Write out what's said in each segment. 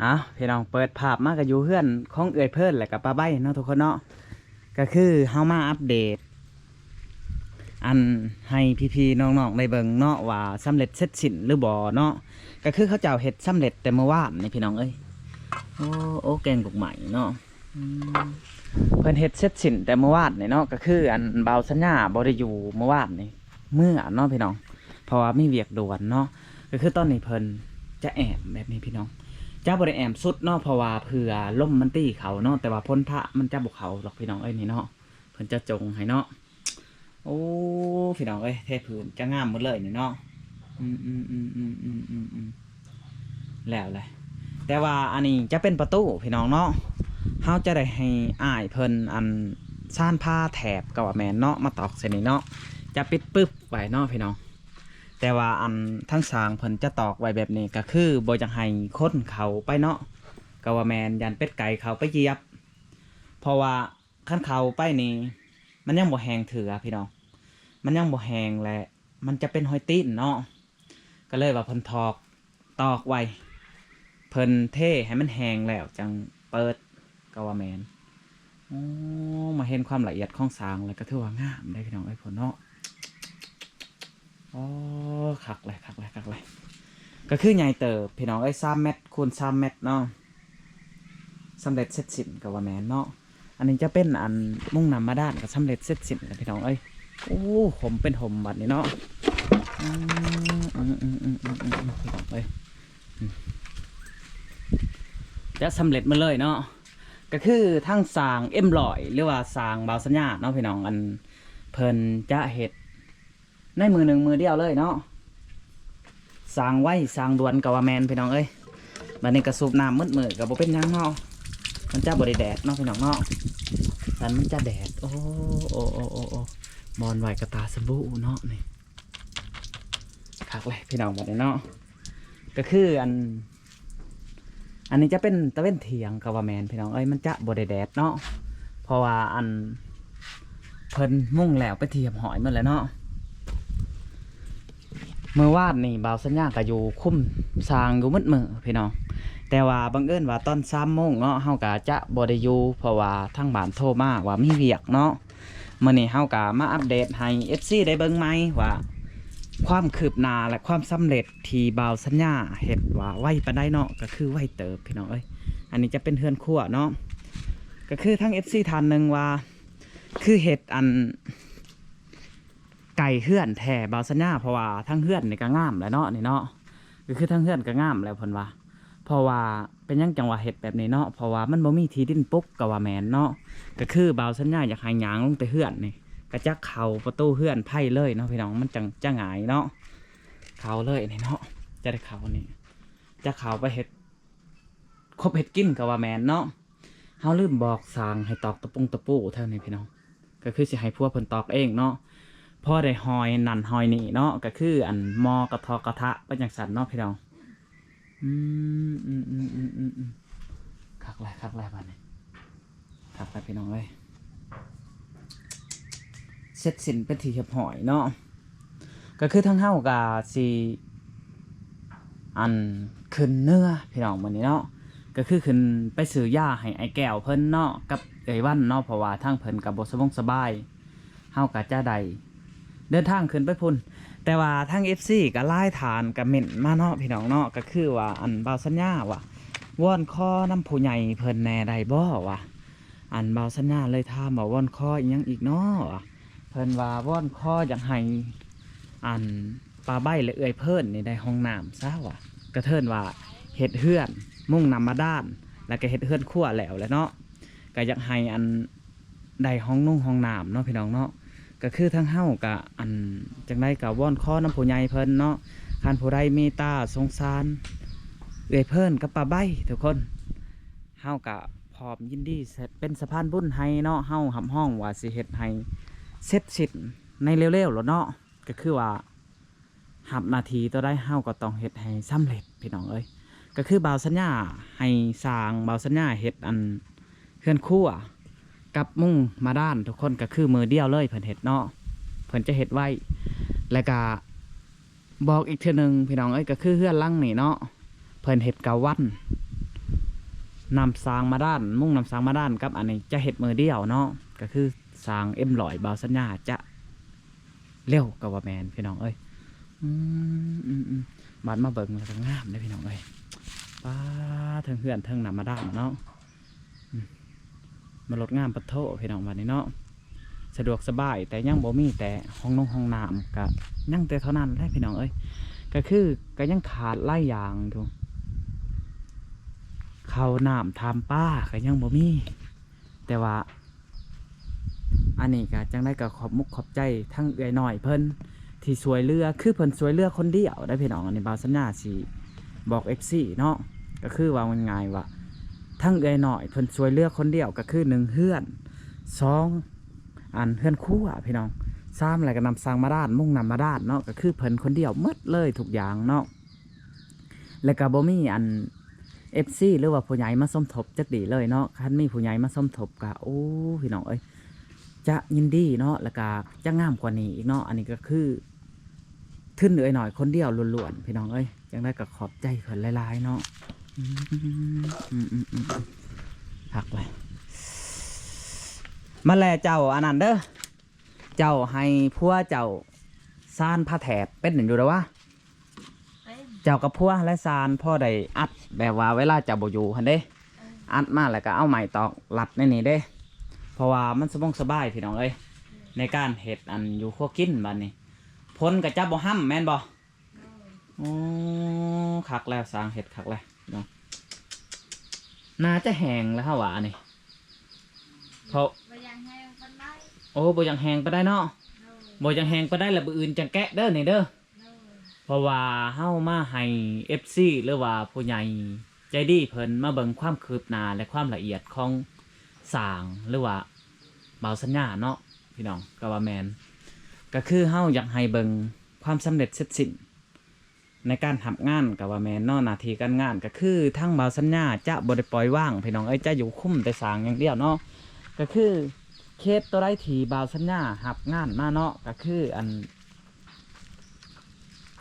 ເອົາ ພີ່ນ້ອງ ເປີດພາບມາກໍຢູ່ເຮືອນຂອງເອື້ອຍເພີນ ແລ້ວກໍປ້າໃບເນາະທຸກຄົນເນາະ. ກໍຄືເຮົາມາອັບເດດ ອັນ ໃຫ້ພີ່ໆນ້ອງໆໄດ້ເບິ່ງເນາະ ວ່າສຳເລັດເສັດສິ້ນຫຼືບໍ່ເນາະ. ກໍຄືເຂົາເຈົ້າເຮັດສຳເລັດແຕ່ມື້ວານນີ້ ພີ່ນ້ອງເອີຍ. ໂອ້ ໂອ້ ແກງກົກໄມ້ເນາະ. ອືມ ເພິ່ນເຮັດເສັດສິ້ນແຕ່ມື້ວານນີ້ເນາະ. ກໍຄື ອັນ ບ່າວສັນຍາບໍ່ໄດ້ຢູ່ມື້ວານນີ້ ເມືອເນາະພີ່ນ້ອງ ເພາະວ່າມີວຽກດ່ວນເນາະ. ກໍຄືຕອນນີ້ເພິ່ນຈະແອ້ມແບບນີ້ພີ່ນ້ອງ ຈະບໍ່ໄດ້ແອ້ມສຸດເນາະ ເພາະວ່າເຜື່ອລົມມັນຕີເຂົ້າເນາະ. ແຕ່ວ່າຝົນຟ້າມັນຈະບໍ່ເຂົ້າດອກພີ່ນ້ອງເອີຍ ນີ້ເນາະ ເພິ່ນຈະຈົ່ງໃຫ້ເນາະ. ໂອ້ ພີ່ນ້ອງເອີຍ ເທພື້ນຈະງາມໝົດເລີຍນີ້ເນາະ. ອືມໆ ແລ້ວແຫຼະ. ແຕ່ວ່າອັນນີ້ຈະເປັນປະຕູພີ່ນ້ອງເນາະ. ເຮົາຈະໄດ້ໃຫ້ອ້າຍເພິ່ນ ອັນ ຊານພາແຖບກໍວ່າແມ່ນເນາະ ມາຕອກໃສ່ນີ້ເນາະ ຈະປິດປຶບໄວ້ເນາະພີ່ນ້ອງ. ແຕ່ວ່າ ອັນ ທາງຊ່າງເພິ່ນຈະຕອກໄວ້ແບບນີ້ ກໍຄືບໍ່ຢາກໃຫ້ຄົນເຂົ້າໄປເນາະ ກໍວ່າແມ່ນ ຢ້ານເປັດໄກ່ເຂົ້າໄປຢຽບ ເພາະວ່າ ຄັນເຂົ້າໄປນີ້ ມັນຍັງບໍ່ແຫ້ງເທື່ອພີ່ນ້ອງ ມັນຍັງບໍ່ແຫ້ງ ແລະ ມັນຈະເປັນຮອຍຕີນເນາະ. ກໍເລີຍວ່າເພິ່ນຖອກ ຕອກໄວ້ ເພິ່ນເທໃຫ້ມັນແຫ້ງແລ້ວຈັ່ງເປີດ ກໍວ່າແມ່ນ. ໂອ້ ມາເຫັນຄວາມລະອຽດຂອງຊ່າງແລ້ວ ກໍຖືວ່າງາມເດ້ພີ່ນ້ອງເອີຍ ພຸ້ນເນາະ. ໂອ້ ຄັກເລີຍ ຄັກເລີຍ ຄັກເລີຍ. ກໍຄືໃຫຍ່ເຕີບພີ່ນ້ອງເອີຍ ສາມແມັດຄູນສາມແມັດເນາະ ສຳເລັດເສັດສິ້ນກໍວ່າແມ່ນເນາະ. ອັນນີ້ຈະເປັນ ອັນ ມຸງນ້ຳບາດານກໍສຳເລັດເສັດສິ້ນແລ້ວພີ່ນ້ອງເອີຍ. ໂອ້ ຫົ່ມເປັນຫົ່ມບັດນີ້ເນາະ. ອືມ ພີ່ນ້ອງເອີຍ ອືມ ຈະສຳເລັດໝົດເລີຍເນາະ. ກໍຄືທາງຊ່າງເອັມຮ້ອຍ ຫຼືວ່າຊ່າງບ່າວສັນຍາເນາະພີ່ນ້ອງ ອັນ ເພິ່ນຈະເຮັດ ໃນມື້ໜຶ່ງມື້ດຽວເລີຍເນາະ. ສ້າງໄວສ້າງດ່ວນກໍວ່າແມ່ນພີ່ນ້ອງເອີຍ. ບັດນີ້ກໍສູບນ້ຳໝົດມື້ກໍບໍ່ເປັນຫຍັງເນາະ ມັນຈະບໍ່ໄດ້ແດດເນາະພີ່ນ້ອງເນາະ. ຄັນມັນຈະແດດ ໂອ້ ໂອ້ ໂອ້ ໂອ້ ໂອ້ ບ່ອນໄວ້ກະຕາສະບູເນາະນີ້. ຄັກເລີຍພີ່ນ້ອງບັດນີ້ເນາະ. ກໍຄື ອັນ ອັນນີ້ຈະເປັນຕາເວັນທ່ຽງກໍວ່າແມ່ນພີ່ນ້ອງເອີຍ ມັນຈະບໍ່ໄດ້ແດດເນາະ ເພາະວ່າ ອັນ ເພິ່ນມຸງແລ້ວເປັນທີ່ຮຽບຮ້ອຍໝົດແລ້ວເນາະ. ມື້ວານນີ້ບ່າວສັນຍາກໍຢູ່ຄຸມຊ່າງຢູ່ໝົດມື້ພີ່ນ້ອງ ແຕ່ວ່າບັງເອີນວ່າຕອນສາມໂມງເນາະ ເຮົາກໍຈະບໍ່ໄດ້ຢູ່ ເພາະວ່າທາງບ້ານໂທມາວ່າມີວຽກເນາະ. ມື້ນີ້ເຮົາກໍມາອັບເດດໃຫ້ເອັຟຊີໄດ້ເບິ່ງໃໝ່ວ່າ ຄວາມຄືບໜ້າ ແລະ ຄວາມສຳເລັດທີ່ບ່າວສັນຍາເຮັດວ່າໄວປານໃດເນາະ. ກໍຄືໄວເຕີບພີ່ນ້ອງເອີຍ. ອັນນີ້ຈະເປັນເຮືອນຄົວເນາະ. ກໍຄືທາງເອັຟຊີທ່ານໜຶ່ງວ່າ ຄືເຮັດ ອັນ ໃກ້ເຮືອນແທ້ບ່າວສັນຍາ ເພາະວ່າທາງເຮືອນນີ້ກໍງາມແລ້ວເນາະ ນີ້ເນາະ. ກໍຄືທາງເຮືອນກໍງາມແລ້ວເພິ່ນວ່າ ເພາະວ່າເປັນຫຍັງຈັ່ງວ່າເຮັດແບບນີ້ເນາະ ເພາະວ່າມັນບໍ່ມີທີ່ດິນປຸກກໍວ່າແມ່ນເນາະ. ກໍຄືບ່າວສັນຍາຢາກໃຫ້ຍ່າງລົງແຕ່ເຮືອນນີ້ ກໍຈະເຂົ້າປະຕູເຮືອນໄພເລີຍເນາະພີ່ນ້ອງ ມັນຈັ່ງຈະງ່າຍເນາະ ເຂົ້າເລີຍນີ້ເນາະ. ຈະໄດ້ເຂົ້ານີ້ ຈະເຂົ້າໄປເຮັດ ຄົບເຮັດກິນກໍວ່າແມ່ນເນາະ. ເຮົາລືມບອກຊ່າງໃຫ້ຕອກຕະປົງຕະປູແຖວນີ້ພີ່ນ້ອງ ກໍຄືຊິໃຫ້ຜົວເພິ່ນຕອກເອງເນາະ ພໍໄດ້ຮອຍນັ້ນຮອຍນີ້ເນາະ. ກໍຄື ອັນ ໝໍ້ກະທອກກະທະໄປຈັ່ງຊັ້ນເນາະພີ່ນ້ອງ. ອືມ ອືມໆ ຄັກຫຼາຍ ຄັກຫຼາຍບາດນີ້. ຄັກແລ້ວພີ່ນ້ອງເອີຍ ເສັດສິ້ນເປັນທີ່ຮຽບຮ້ອຍເນາະ. ກໍຄືທາງເຮົາກໍຊິ ອັນ ຂຶ້ນເໜືອພີ່ນ້ອງມື້ນີ້ເນາະ ກໍຄືຂຶ້ນໄປຊື້ຢາໃຫ້ອ້າຍແກ້ວເພິ່ນເນາະ ກັບເອື້ອຍວັນເນາະ ເພາະວ່າທາງເພິ່ນກໍບໍ່ສະບົງສະບາຍ ເຮົາກໍຈະໄດ້ເດີນທາງຂຶ້ນໄປພຸ້ນ. ແຕ່ວ່າທາງເອັຟຊີກໍຫຼາຍທ່ານກໍເມັ້ນມາເນາະພີ່ນ້ອງເນາະ ກໍຄືວ່າ ອັນ ບ່າວສັນຍາວ່າ ວອນຂໍນຳຜູ້ໃຫຍ່ເພິ່ນແດ່ໄດ້ບໍ່ ວ່າ ອັນ ບ່າວສັນຍາເລີຍຖາມວ່າ ວອນຂໍອີ່ຫຍັງອີກເນາະ ວ່າ ເພິ່ນວ່າວອນຂໍຢາກໃຫ້ ອັນ ປ້າໃບ້ ແລະ ເອື້ອຍເພີນນີ້ໄດ້ຫ້ອງນ້ຳຊະວ່າ ກະເທີນວ່າເຮັດເຮືອນ ມຸງນ້ຳບາດານ ແລ້ວກະເຮັດເຮືອນຄົວແລ້ວແຫຼະເນາະ ກະຢາກໃຫ້ ອັນ ໄດ້ຫ້ອງນຸງຫ້ອງນ້ຳເນາະພີ່ນ້ອງເນາະ. ກະຄືທາງເຮົາກະ ອັນ ຈັ່ງໃດກະວອນຂໍນຳຜູ້ໃຫຍ່ເພິ່ນເນາະ ຄັນຜູ້ໃດເມດຕາສົງສານເອື້ອຍເພີນກັບປ້າໃບ້ທຸກຄົນ ເຮົາກະພ້ອມຍິນດີເປັນສະພານບຸນໃຫ້ເນາະ. ເຮົາຮັບຮອງວ່າຊິເຮັດໃຫ້ເສັດສິ້ນໃນເລັວໆໂລດເນາະ ກະຄືວ່າ ຮັບໜ້າທີ່ຕົວໃດເຮົາກໍຕ້ອງເຮັດໃຫ້ສຳເລັດພີ່ນ້ອງເອີຍ. ກໍຄືບ່າວສັນຍາໃຫ້ຊ່າງ ບ່າວສັນຍາເຮັດອັນເຮືອນຄົວກັບມຸງບາດານທຸກຄົນ ກໍຄືມື້ດຽວເລີຍເພິ່ນເຮັດເນາະ ເພິ່ນຈະເຮັດໄວ. ແລ້ວກະບອກອີກເທື່ອໜຶ່ງພີ່ນ້ອງເອີຍ ກໍຄືເຮືອນຫຼັງນີ້ເນາະ ເພິ່ນເຮັດເກົ້າວັນ ນ້ຳສ້າງບາດານ ມຸງນ້ຳສ້າງບາດານກັບອັນນີ້ຈະເຮັດມື້ດຽວເນາະ ກໍຄືສ້າງເອັມຮ້ອຍ ບ່າວສັນຍາຈະເລັວກໍວ່າແມ່ນ ພີ່ນ້ອງເອີຍ. ອືມ ອືມ ອືມ ບາດມາເບິ່ງແລ້ວກໍງາມເດ້ ພີ່ນ້ອງເອີຍ. ປາ ເທິງເຮືອນເທິງນ້ຳບາດານເນາະ. ອືມ ມາລົດງາມປະໂທ ພີ່ນ້ອງ ບາດນີ້ເນາະ. ສະດວກສະບາຍ ແຕ່ຍັງບໍ່ມີແຕ່ຫ້ອງນົງຫ້ອງນ້ຳ ກະຍັງແຕ່ເທົ່ານັ້ນແຫຼະ ພີ່ນ້ອງເອີຍ. ກະຄືກະຍັງຂາດຫຼາຍຢ່າງຢູ່ ເຂົ້ານ້ຳທຳປາກະຍັງບໍ່ມີ. ແຕ່ວ່າອັນນີ້ກະຈັ່ງໃດກະຂອບມຸກຂອບໃຈທັງເອື້ອຍນ້ອຍເພິ່ນ ທີ່ຊ່ວຍເຫຼືອ ຄືເພິ່ນຊ່ວຍເຫຼືອຄົນດຽວໄດ໋ ພີ່ນ້ອງ. ອັນນີ້ບ່າວສັນຍາຊິບອກເອັຟຊີເນາະ ກໍຄືເວົ້າງ່າຍໆວ່າ ທັງເອື້ອຍນ້ອຍເພິ່ນຊ່ວຍເຫຼືອຄົນດຽວ ກໍຄືໜຶ່ງເຮືອນ ສອງ ອັນເຮືອນຄົວ ພີ່ນ້ອງ ສາມ ແລ້ວກໍນ້ຳສ້າງບາດານ ມຸງນ້ຳບາດານເນາະ ກໍຄືເພິ່ນຄົນດຽວໝົດເລີຍທຸກຢ່າງເນາະ. ແລ້ວກໍບໍ່ມີອັນເອັຟຊີ ຫຼືວ່າຜູ້ໃຫຍ່ມາສົມທົບຈັກດີ້ເລີຍເນາະ. ຄັນມີຜູ້ໃຫຍ່ມາສົມທົບກໍ ໂອ້ ພີ່ນ້ອງເອີຍ ຈະຍິນດີເນາະ ແລ້ວກໍຈະງາມກວ່ານີ້ອີກເນາະ. ອັນນີ້ກໍຄືທຶນເອື້ອຍນ້ອຍຄົນດຽວລ້ວນໆ ພີ່ນ້ອງເອີຍ. ຈັ່ງໃດກໍຂອບໃຈເພິ່ນຫຼາຍໆເນາະ. ອືມ ອືມ ອືມ ອືມ ຄັກເລີຍ. ມາແລເຈົ້າອັນນັ້ນເດີ ເຈົ້າໃຫ້ຜົວເຈົ້າສານຜ້າແຖບເປັນຢູ່ເດີວະ? ເປັນ. ເຈົ້າກັບຜົວແລະສານພໍໄດ້ອັດ ແບບວ່າເວລາເຈົ້າບໍ່ຢູ່ຫັ້ນເດ້ ເອີ ອັດມາແລ້ວກໍເອົາໄມ້ຕອກລັດໃນນີ້ເດ້ ເພາະວ່າມັນສະບົງສະບາຍ ພີ່ນ້ອງເອີຍ ເອີ ໃນການເຮັດອັນຢູ່ຄົວກິນ. ບາດນີ້ຝົນກໍຈະບໍ່ຫ້ຳແມ່ນບໍ່? ໂອ້ ຄັກແລ້ວ ສ້າງເຮັດຄັກແລ້ວເນາະ. ໜ້າຈະແຫ້ງແລ້ວເຮົາວ່ານີ້ ເພາະ ບໍ່ຢາກແຫ້ງປານໃດ. ໂອ້ ບໍ່ຢາກແຫ້ງປານໃດເນາະ. ໂດຍ. ບໍ່ຢາກແຫ້ງປານໃດ ແລ້ວມື້ອື່ນຈັ່ງແກະເດີນີ້ເດີ. ໂດຍ. ເພາະວ່າເຮົາມາໃຫ້ເອັຟຊີ ຫຼືວ່າຜູ້ໃຫຍ່ໃຈດີເພິ່ນມາເບິ່ງຄວາມຄືບໜ້າ ແລະ ຄວາມລະອຽດຂອງສ້າງ ຫຼືວ່າບ່າວສັນຍາເນາະ ພີ່ນ້ອງ. ກໍວ່າແມ່ນ ກໍຄືເຮົາຢາກໃຫ້ເບິ່ງຄວາມສຳເລັດເສັດສິ້ນ ໃນການຮັບງານກໍວ່າແມ່ນເນາະ. ໜ້າທີ່ການງານກໍຄືທາງບ່າວສັນຍາຈະບໍ່ໄດ້ປ່ອຍວາງ ພີ່ນ້ອງເອີຍ ຈະຢູ່ຄຸມແຕ່ສ້າງຢ່າງດຽວເນາະ. ກໍຄືເຂດຕົວໃດທີ່ບ່າວສັນຍາຮັບງານມາເນາະ ກໍຄືອັນ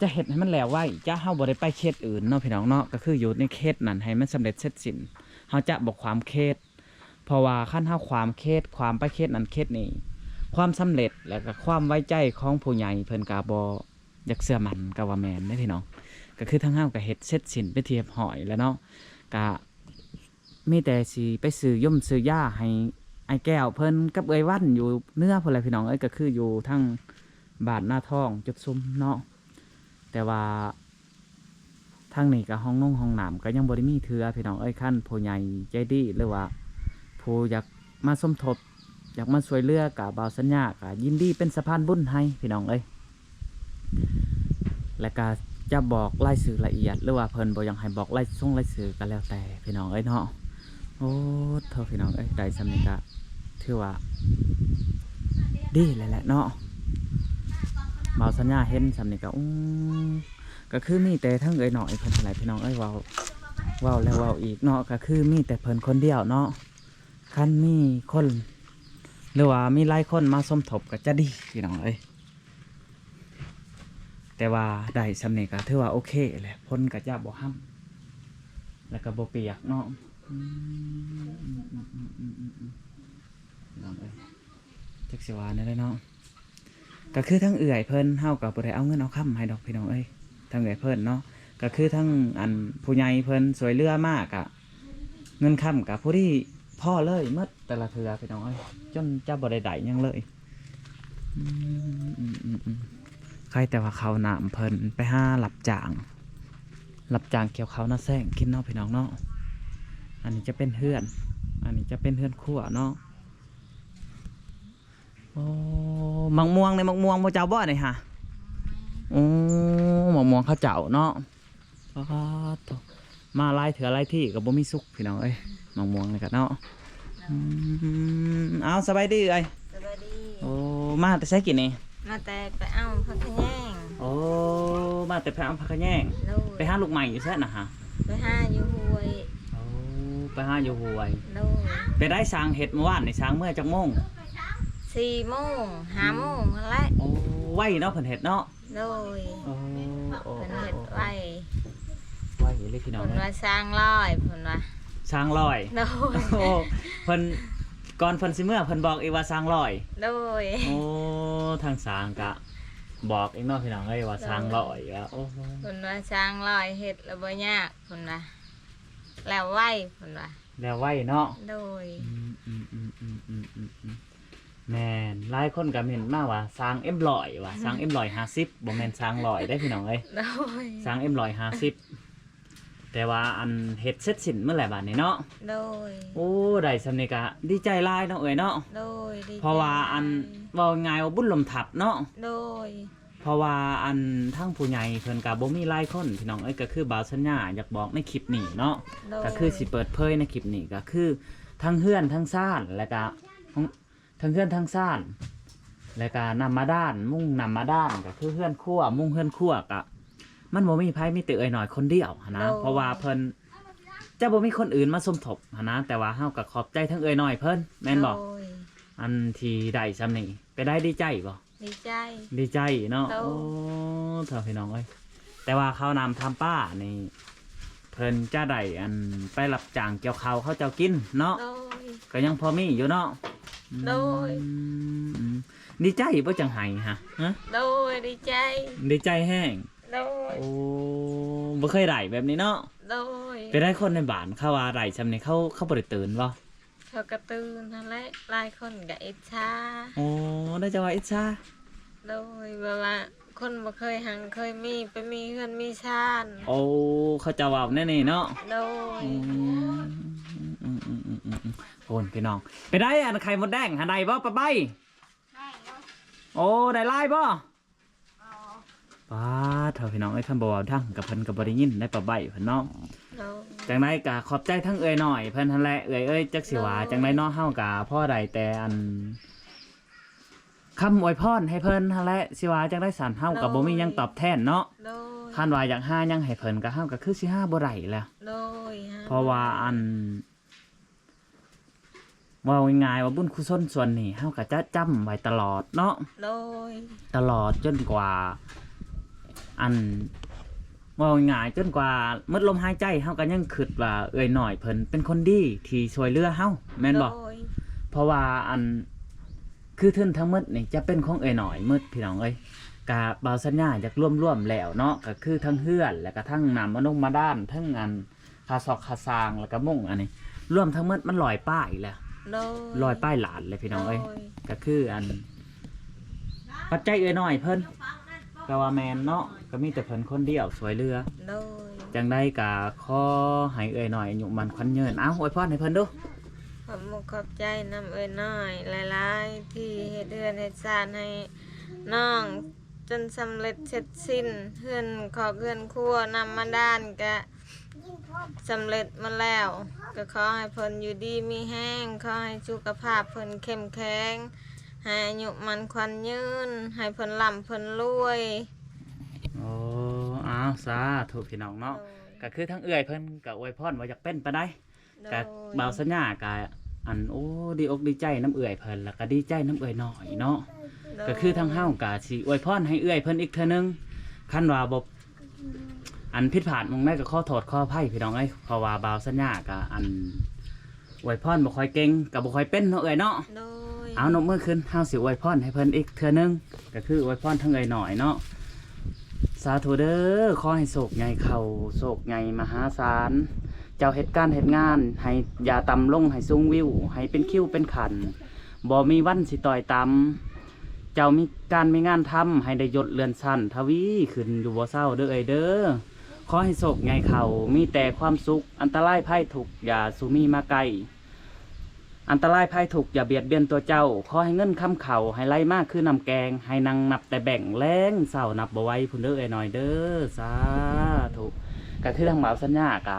ຈະເຮັດໃຫ້ມັນແລ້ວໄວ ຈະ ເຮົາບໍ່ໄດ້ໄປເຂດອື່ນເນາະ ພີ່ນ້ອງເນາະ. ກໍຄືຢູ່ໃນເຂດນັ້ນໃຫ້ມັນສຳເລັດເສັດສິ້ນ ເຮົາຈະບໍ່ຂວາມເຂດ ເພາະວ່າຄັນເຮົາຂວາມເຂດ ຂວາມໄປເຂດນັ້ນເຂດນີ້ ຄວາມສຳເລັດ ແລະ ກໍຄວາມໄວ້ໃຈຂອງຜູ້ໃຫຍ່ເພິ່ນກໍບໍ່ ຢາກເຊື່ອໝັ້ນກໍວ່າແມ່ນເດ້ພີ່ນ້ອງ. ກໍຄືທາງເຮົາກໍເຮັດເສັດສິ້ນເປັນທີ່ຮຽບຮ້ອຍແລ້ວເນາະ ກະມີແຕ່ຊິໄປຊື້ຢົມຊື້ຢາໃຫ້ອ້າຍແກ້ວເພິ່ນກັບເອື້ອຍວັນຢູ່ເໜືອພຸ້ນແຫຼະພີ່ນ້ອງເອີຍ. ກໍຄືຢູ່ທາງບ້ານນາທອງຈຸດຊຸມເນາະ ແຕ່ວ່າ ທາງນີ້ກໍຫ້ອງນົງຫ້ອງນ້ຳກໍຍັງບໍ່ໄດ້ມີເທື່ອພີ່ນ້ອງເອີຍ. ຄັນຜູ້ໃຫຍ່ໃຈດີ ຫຼືວ່າຜູ້ຢາກມາສົມທົບ ຢາກມາຊ່ວຍເຫຼືອ ກໍບ່າວສັນຍາກໍຍິນດີເປັນສະພານບຸນໃຫ້ພີ່ນ້ອງເອີຍ. ແລ້ວກໍຈະບອກລາຍຊື່ລະອຽດ ຫຼືວ່າເພິ່ນບໍ່ຢາກໃຫ້ບອກລາຍຊົງລາຍຊື່ກໍແລ້ວແຕ່ພີ່ນ້ອງເອີຍເນາະ. ໂອ້ໂທ້ ພີ່ນ້ອງເອີຍ ໄດ້ສ່ຳນີ້ກໍຖືວ່າດີແລ້ວແຫຼະເນາະ. ບ່າວສັນຍາເຫັນສ່ຳນີ້ກໍ ອື ກໍຄືມີແຕ່ທາງເອື້ອຍນ້ອຍເພິ່ນຫັ້ນແຫຼະພີ່ນ້ອງເອີຍ. ເວົ້າ ເວົ້າແລ້ວເວົ້າອີກເນາະ ກໍຄືມີແຕ່ເພິ່ນຄົນດຽວເນາະ. ຄັນມີຄົນ ຫຼືວ່າມີຫຼາຍຄົນມາສົມທົບກໍຈະດີພີ່ນ້ອງເອີຍ. ແຕ່ວ່າໄດ້ສ່ຳນີ້ກໍຖືວ່າໂອເຄແຫຼະ ຝົນກໍຈະບໍ່ຫ້ຳ ແລ້ວກໍບໍ່ປຽກເນາະ. ອືມ ພີ່ນ້ອງເອີຍ ຈັກຊິວ່າແນວໃດເນາະ. ກໍຄືທາງເອື້ອຍເພິ່ນ ເຮົາກໍບໍ່ໄດ້ເອົາເງິນເອົາຄຳໃຫ້ດອກພີ່ນ້ອງເອີຍ ທາງເອື້ອຍເພິ່ນເນາະ. ກໍຄືທາງອັນຜູ້ໃຫຍ່ເພິ່ນຊ່ວຍເຫຼືອມາ ກະເງິນຄຳກະພໍດີພໍເລີຍໝົດແຕ່ລະເທື່ອພີ່ນ້ອງເອີຍ ຈົນຈະບໍ່ໄດ້ໄດ້ຫຍັງເລີຍ. ອືມ ອືມ ອືມ ອືມ ໃຄແຕ່ວ່າເຂົ້ານ້ຳເພິ່ນໄປຫາຮັບຈ້າງ ຮັບຈ້າງກ່ຽວເຂົ້ານາແຊງກິນເນາະພີ່ນ້ອງເນາະ. ອັນນີ້ຈະເປັນເຮືອນ ອັນນີ້ຈະເປັນເຮືອນຄົວເນາະ. ໂອ້ ໝາກມ່ວງນີ້ ໝາກມ່ວງໝູ່ເຈົ້າບໍ່ນີ້ຫະ? ໂອ້ ໝາກມ່ວງເຂົາເຈົ້າເນາະ. ປາດໂທ້ ມາຫຼາຍເທື່ອຫຼາຍທີກໍບໍ່ມີສຸກພີ່ນ້ອງເອີຍ ໝາກມ່ວງນີ້ກໍເນາະ. ອືມ ເອົາ ສະບາຍດີເອື້ອຍ. ສະບາຍດີ. ໂອ້ ມາແຕ່ໃສກີ້ນີ້? ມາແຕ່ໄປເອົາຜັກຂະແຍງ. ໂອ້ ມາແຕ່ໄປເອົາຜັກຂະແຍງ. ໂດຍ. ໄປຫາລູກໃໝ່ຢູ່ໃສນະຫະ? ໄປຫາຢູ່ຫ້ວຍ. ໂອ້ ໄປຫາຢູ່ຫ້ວຍ. ໂດຍ. ໄປໄດ້ຊ່າງເຮັດມື້ວານນີ້ ຊ່າງເມື່ອຈັກໂມງ? ສີ່ໂມງ ຫ້າໂມງຫັ້ນແຫຼະ. ໂອ້ ໄວເນາະ ເພິ່ນເຮັດເນາະ. ໂດຍ. ໂອ້ ໂອ້ ເພິ່ນເຮັດໄວ ໄວອີ່ຫຼີພີ່ນ້ອງ. ເພິ່ນວ່າຊ່າງຫຼາຍ ເພິ່ນວ່າ ຊ່າງລອຍ. ໂດຍ. ໂອ້ ເພິ່ນ ກ່ອນເພິ່ນຊິເມືອ ເພິ່ນບອກອີກວ່າຊ່າງລອຍ. ໂດຍ. ໂອ້ ທາງຊ່າງກະບອກອີກເນາະ ພີ່ນ້ອງເອີຍ ວ່າ ໂດຍ ຊ່າງລອຍ ວ່າ ໂອ້ ເພິ່ນວ່າຊ່າງລອຍເຮັດແລ້ວບໍ່ຍາກ ເພິ່ນວ່າ ແລ້ວໄວ ເພິ່ນວ່າ ແລ້ວໄວເນາະ. ໂດຍ. ອືມ ອືມ ອືມ ອືມ ອືມ ອືມ ອືມ ແມ່ນ ຫຼາຍຄົນກໍເມັ້ນມາວ່າຊ່າງເອັມຮ້ອຍວ່າ ຊ່າງເອັມຮ້ອຍຫ້າສິບ ບໍ່ແມ່ນຊ່າງລອຍເດ້ ພີ່ນ້ອງເອີຍ. ໂດຍ. ຊ່າງເອັມຮ້ອຍຫ້າສິບ ແຕ່ວ່າອັນເຮັດເສັດສິ້ນໝົດແລ້ວບາດນີ້ເນາະ. ໂດຍ. ໂອ້ ໄດ້ສ່ຳນີ້ກໍດີໃຈຫຼາຍເນາະເອື້ອຍເນາະ. ໂດຍ ດີໃຈຫຼາຍ. ເພາະວ່າອັນ ເວົ້າງ່າຍວ່າບຸນລົມທັບເນາະ. ໂດຍ. ເພາະວ່າອັນທາງຜູ້ໃຫຍ່ເພິ່ນກໍບໍ່ມີຫຼາຍຄົນ ພີ່ນ້ອງເອີຍ ກໍຄືບ່າວສັນຍາຢາກບອກໃນຄລິບນີ້ເນາະ. ໂດຍ. ກໍຄືຊິເປີດເຜີຍໃນຄລິບນີ້ ກໍຄືທັງເຮືອນທັງຊານ ແລ້ວກໍ ທັງເຮືອນທັງຊານ ແລ້ວກະນ້ຳບາດານ ມຸງນ້ຳບາດານ ກະຄືເຮືອນຄົວ ມຸງເຮືອນຄົວ ກະມັນບໍ່ມີໃຜ ມີແຕ່ເອື້ອຍນ້ອຍຄົນດຽວຫັ້ນນະ. ໂດຍ. ເພາະວ່າເພິ່ນຈະບໍ່ມີຄົນອື່ນມາສົມທົບຫັ້ນນະ ແຕ່ວ່າເຮົາກະຂອບໃຈທັງເອື້ອຍນ້ອຍເພິ່ນ ແມ່ນບໍ່? ໂດຍ. ອັນທີ່ໄດ້ສ່ຳນີ້ ເປັນໃດ ດີໃຈບໍ່? ດີໃຈ ດີໃຈເນາະ. ໂດຍ. ໂອ້ ເຖົ້າພີ່ນ້ອງເອີຍ ແຕ່ວ່າເຂົ້ານ້ຳທຳປານີ້ ເພິ່ນຈະໄດ້ອັນໄປຮັບຈ້າງກ່ຽວເຂົ້າເຂົາເຈົ້າກິນເນາະ. ໂດຍ. ກໍຍັງພໍມີຢູ່ເນາະ. ໂດຍ. ອືມ ອືມ ດີໃຈບໍ່ຈັ່ງໄຫ້ຮະ? ຮະ? ໂດຍ ດີໃຈ ດີໃຈແຮງ. ໂດຍ. ໂອ້ ບໍ່ເຄີຍໄດ້ແບບນີ້ເນາະ. ໂດຍ. ເປັນໃດ ຄົນໃນບ້ານເຂົາວ່າໄດ້ຊ່ຳນີ້ ເຂົາ ເຂົາບໍ່ໄດ້ຕື່ນບໍ່? ເຂົາກໍຕື່ນຫັ້ນແຫຼະ ຫຼາຍຄົນກໍອິດສາ. ໂອ້ ໄດ້ຈະວ່າອິດສາ. ໂດຍ ແບບວ່າຄົນບໍ່ເຄີຍຮັ່ງເຄີຍມີ ໄປມີເຮືອນມີຊານ. ໂອ້ ເຂົາເຈົ້າເວົ້າແນວນີ້ເນາະ. ໂດຍ. ອືມ ອືມ ໂອ້ຍ ພີ່ນ້ອງ ເປັນໃດ ອັນໄຂ່ມົດແດງຫັ້ນ ໄດ້ບໍ່ປາໃບ? ໄດ້ຢູ່. ໂອ້ ໄດ້ຫຼາຍບໍ່? ປາດ ເຖົ້າພີ່ນ້ອງເອີຍ ຄັນບໍ່ເວົ້າດັງກໍເພິ່ນກໍບໍ່ໄດ້ຍິນໄດ໋ ປາໃບເພິ່ນເນາະ. ໂດຍ. ຈັ່ງໃດກໍຂອບໃຈທັງເອື້ອຍນ້ອຍເພິ່ນຫັ້ນແຫຼະ ເອື້ອຍເອີຍ ຈັກຊິວ່າ ໂດຍ ຈັ່ງໃດເນາະ ເຮົາກໍພໍໄດ້ແຕ່ອັນຄຳອວຍພອນໃຫ້ເພິ່ນຫັ້ນແຫຼະ ຊິວ່າຈັ່ງໃດຊັ້ນ ເຮົາກໍ ໂດຍ ບໍ່ມີຫຍັງຕອບແທນເນາະ. ໂດຍ. ຄັນວ່າຢາກຫາຫຍັງໃຫ້ເພິ່ນກໍ ເຮົາກໍຄືຊິຫາບໍ່ໄດ້ແຫຼະ. ໂດຍ. ເພາະວ່າອັນ ເວົ້າງ່າຍໆວ່າບຸນກຸສົນສ່ວນນີ້ ເຮົາກໍຈະຈຳໄວ້ຕະຫຼອດເນາະ. ໂດຍ. ຕະຫຼອດຈົນກວ່າ ອັນ ເວົ້າງ່າຍໆ ຈົນກວ່າໝົດລົມຫາຍໃຈ ເຮົາກໍຍັງຄິດວ່າເອື້ອຍນ້ອຍເພິ່ນເປັນຄົນດີທີ່ຊ່ວຍເຫຼືອເຮົາ ແມ່ນບໍ່? ໂດຍ. ເພາະວ່າອັນ ຄືທຶນທັງໝົດນີ້ຈະເປັນຂອງເອື້ອຍນ້ອຍໝົດ ພີ່ນ້ອງເອີຍ. ກະບ່າວສັນຍາຢາກລວມໆແລ້ວເນາະ ກໍຄືທັງເຮືອນ ແລ້ວກໍທັງນ້ຳບາດົງບາດານ ທັງອັນ ຄ່າຊອກຄ່າສ້າງ ແລ້ວກໍມຸງ ອັນນີ້ລວມທັງໝົດມັນຮ້ອຍປາຍແຫຼະ. ໂດຍ. ຮ້ອຍປາຍລ້ານແຫຼະ ພີ່ນ້ອງເອີຍ. ໂດຍ. ກໍຄືອັນ ປັດໄຈເອື້ອຍນ້ອຍເພິ່ນ ກໍວ່າແມ່ນເນາະ ກໍມີແຕ່ເພິ່ນຄົນດຽວຊ່ວຍເຫຼືອ. ໂດຍ. ຈັ່ງໃດກໍຂໍໃຫ້ເອື້ອຍນ້ອຍອາຍຸໝັ້ນຂວັນຍືນ. ເອົາ ອວຍພອນໃຫ້ເພິ່ນດູ. ຂອບມຸກຂອບໃຈນຳເອື້ອຍນ້ອຍຫຼາຍໆ ທີ່ເຮັດເຮືອນເຮັດຊານໃຫ້ນ້ອງ ຈົນສຳເລັດເສັດສິ້ນ ເຮືອນຄອກເຮືອນຄົວ ນ້ຳບາດານກະສຳເລັດໝົດແລ້ວ. ກໍຂໍໃຫ້ເພິ່ນຢູ່ດີມີແຮງ ຂໍໃຫ້ສຸຂະພາບເພິ່ນເຂັ້ມແຂງ ໃຫ້ອາຍຸໝັ້ນຂວັນຍືນ ໃຫ້ເພິ່ນລ່ຳເພິ່ນລວຍ. ໂອ້ ອ້າວ ສາທຸ ພີ່ນ້ອງເນາະ. ໂດຍ. ກໍຄືທາງເອື້ອຍເພິ່ນກໍອວຍພອນບໍ່ຢາກເປັນປານໃດ. ໂດຍ. ກະບ່າວສັນຍາກະ ອັນ ໂອ້ ດີອົກດີໃຈນຳເອື້ອຍເພິ່ນ ແລ້ວກະດີໃຈນຳເອື້ອຍນ້ອຍເນາະ. ໂດຍ. ກະຄືທາງເຮົາກະຊິອວຍພອນໃຫ້ເອື້ອຍເພິ່ນອີກເທື່ອໜຶ່ງ ຄັນວ່າບໍ່ ອັນ ຜິດພາດໝ່ອງໃດກະຂໍໂທດຂໍອະໄພ ພີ່ນ້ອງເອີຍ ເພາະວ່າບ່າວສັນຍາກະ ອັນ ອວຍພອນບໍ່ຄ່ອຍເກັ່ງ ກະບໍ່ຄ່ອຍເປັນເນາະເອື້ອຍເນາະ. ໂດຍ. ເອົາ ນົບມືຂຶ້ນ ເຮົາຊິອວຍພອນໃຫ້ເພິ່ນອີກເທື່ອໜຶ່ງ ກະຄືອວຍພອນທາງເອື້ອຍນ້ອຍເນາະ. ສາທຸເດີ ຂໍໃຫ້ໂຊກໃຫຍ່ເຂົ້າ ໂຊກໃຫຍ່ມະຫາສານ ເຈົ້າເຮັດການເຮັດງານ ໃຫ້ຢ່າຕ່ຳລົງ ໃຫ້ສູງວິວ ໃຫ້ເປັນຄິວເປັນຂັ້ນ ບໍ່ມີວັນຊິຕ້ອຍຕ່ຳ ເຈົ້າມີການມີງານທຳ ໃຫ້ໄດ້ຍົດເລື່ອນຊັ້ນ ທະວີຂຶ້ນຢູ່ບໍ່ເຊົາເດີເອື້ອຍເດີ. ຂໍໃຫ້ໂຊກໃຫຍ່ເຂົ້າ ມີແຕ່ຄວາມສຸກ ອັນຕະລາຍໄພທຸກຢ່າສູ່ມີມາໃກ້ ອັນຕະລາຍໄພທຸກຢ່າບຽດບຽນຕົວເຈົ້າ ຂໍໃຫ້ເງິນຄຳເຂົ້າ ໃຫ້ໄຫຼມາຄືນ້ຳແກງ ໃຫ້ນັ່ງນັບແຕ່ແບັງ ແລງເຊົ້ານັບບໍ່ໄຫວພຸ້ນເດີເອື້ອຍນ້ອຍເດີ. ສາທຸ. ກະຄືທາງບ່າວສັນຍາກະ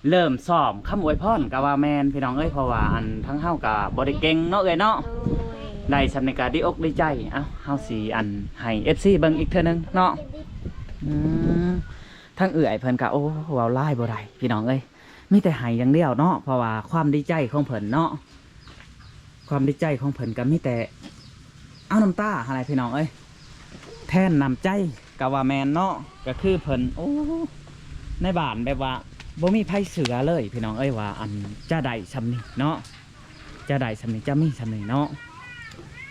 ເລີ່ມຊ້ອມຄຳອວຍພອນກະວ່າແມ່ນ ພີ່ນ້ອງເອີຍ ເພາະວ່າອັນທາງເຮົາກະບໍ່ໄດ້ເກັ່ງເນາະເອື້ອຍເນາະ. ໂດຍ. ໄດ້ຊ່ຳນີ້ກະດີອົກດີໃຈ. ເອົ້າ ເຮົາຊິອັນໃຫ້ເອັຟຊີເບິ່ງອີກເທື່ອໜຶ່ງເນາະ. ອືມ ທາງເອື້ອຍເພິ່ນກະ ໂອ້ ເວົ້າຫຼາຍບໍ່ໄດ້ ພີ່ນ້ອງເອີຍ ມີແຕ່ໄຫ້ຢ່າງດຽວເນາະ ເພາະວ່າຄວາມດີໃຈຂອງເພິ່ນເນາະ ຄວາມດີໃຈຂອງເພິ່ນກໍມີແຕ່ເອົານ້ຳຕາຫັ້ນແຫຼະ ພີ່ນ້ອງເອີຍ ແທນນ້ຳໃຈກໍວ່າແມ່ນເນາະ. ກໍຄືເພິ່ນ ໂອ້ ໃນບ້ານແບບວ່າ ບໍ່ມີໃຜເຊື່ອເລີຍພີ່ນ້ອງເອີຍ ວ່າອັນຈະໄດ້ຊ່ຳນີ້ເນາະ ຈະໄດ້ຊ່ຳນີ້ ຈະມີຊ່ຳນີ້ເນາະ.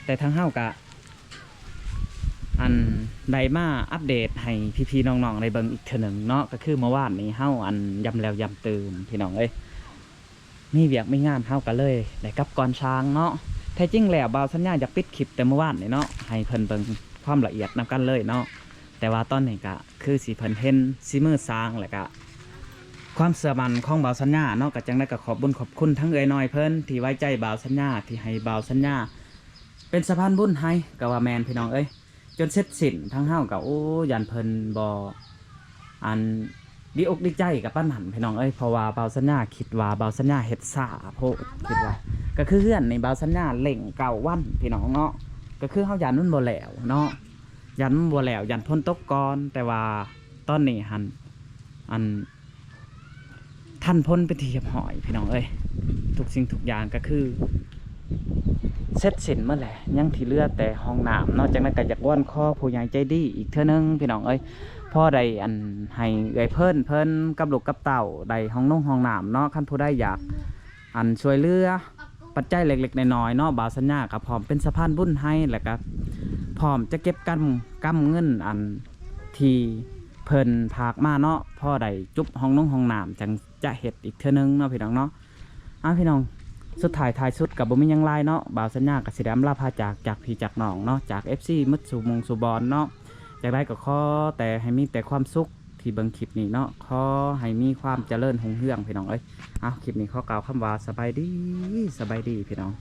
ແຕ່ທາງເຮົາກະ ອັນໄດ້ມາອັບເດດໃຫ້ພີ່ໆນ້ອງໆໄດ້ເບິ່ງອີກເທື່ອໜຶ່ງເນາະ ກໍຄືເມື່ອວານນີ້ເຮົາອັນຢາມແລ້ວຢາມຕື່ມພີ່ນ້ອງເອີຍ ມີວຽກມີງານ ເຮົາກໍເລີຍໄດ້ກັບກ່ອນຊ່າງເນາະ. ແທ້ຈິງແລ້ວບ່າວສັນຍາຢາກປິດຄລິບແຕ່ເມື່ອວານນີ້ເນາະ ໃຫ້ເພິ່ນເບິ່ງຄວາມລະອຽດນຳກັນເລີຍເນາະ ແຕ່ວ່າຕອນນີ້ກະຄືຊິເພິ່ນເຫັນສີມືຊ່າງ ແລ້ວກະຄວາມເຊື່ອໝັ້ນຂອງບ່າວສັນຍາເນາະ. ກະຈັ່ງໃດກໍຂອບບຸນຂອບຄຸນທັງເອື້ອຍນ້ອຍເພິ່ນທີ່ໄວ້ໃຈບ່າວສັນຍາ ທີ່ໃຫ້ບ່າວສັນຍາເປັນສະພານບຸນໃຫ້ ກໍວ່າແມ່ນພີ່ນ້ອງເອີຍ. ຈົນເສັດສິ້ນ ທາງເຮົາກໍ ໂອ້ ຢ້ານເພິ່ນບໍ່ ອັນ ດີອົກດີໃຈກັບປານນັ້ນພີ່ນ້ອງເອີຍ ເພາະວ່າບ່າວສັນຍາຄິດວ່າບ່າວສັນຍາເຮັດຊ້າໂພດ ຄິດວ່າ ກໍຄືເຮືອນນີ້ບ່າວສັນຍາເລັ່ງເກົ້າວັນພີ່ນ້ອງເນາະ ກໍຄືເຮົາຢ້ານມັນບໍ່ແລ້ວເນາະ ຢ້ານມັນບໍ່ແລ້ວ ຢ້ານຝົນຕົກກ່ອນ ແຕ່ວ່າຕອນນີ້ຫັ້ນ ອັນ ທັນພົນເປັນທີ່ຮຽບຮ້ອຍພີ່ນ້ອງເອີຍ ທຸກສິ່ງທຸກຢ່າງກໍຄືເສັດສິ້ນໝົດແຫຼະ ຍັງທີ່ເຫຼືອແຕ່ຫ້ອງນ້ຳເນາະ. ຈັ່ງໃດກໍຢາກວອນຂໍຜູ້ໃຫຍ່ໃຈດີອີກເທື່ອໜຶ່ງພີ່ນ້ອງເອີຍ ພໍໄດ້ອັນໃຫ້ເອື້ອຍເພິ່ນເພິ່ນກັບລູກກັບເຕົ້າໄດ້ຫ້ອງນົງຫ້ອງນ້ຳເນາະ. ຄັນຜູ້ໃດຢາກອັນຊ່ວຍເຫຼືອ ປັດໄຈເລັກໆນ້ອຍໆເນາະ ບ່າວສັນຍາກໍພ້ອມເປັນສະພານບຸນໃຫ້ ແລ້ວກໍພ້ອມຈະເກັບກຳ ກຳເງິນອັນທີ່ເພິ່ນຝາກມາເນາະ ພໍໄດ້ຈຸບຫ້ອງນົງຫ້ອງນ້ຳ ຈັ່ງຈະເຮັດອີກເທື່ອໜຶ່ງເນາະພີ່ນ້ອງເນາະ. ເອົາພີ່ນ້ອງ ສຸດທ້າຍທ້າຍສຸດກໍບໍ່ມີຫຍັງຫຼາຍເນາະ ບ່າວສັນຍາກໍຊິໄດ້ອຳລາພາຈາກ ຈາກພີ່ຈາກນ້ອງເນາະ ຈາກເອັຟຊີໝົດສູ່ໝູ່ສູ່ບ່ອນເນາະ. ຈັ່ງໃດກໍຂໍແຕ່ໃຫ້ມີແຕ່ຄວາມສຸກທີ່ເບິ່ງຄລິບນີ້ເນາະ ຂໍໃຫ້ມີຄວາມຈະເລີນຮຸ່ງເຮືອງພີ່ນ້ອງເອີຍ. ເອົາ ຄລິບນີ້ຂໍກ່າວຄຳວ່າສະບາຍດີ ສະບາຍດີພີ່ນ້ອງ.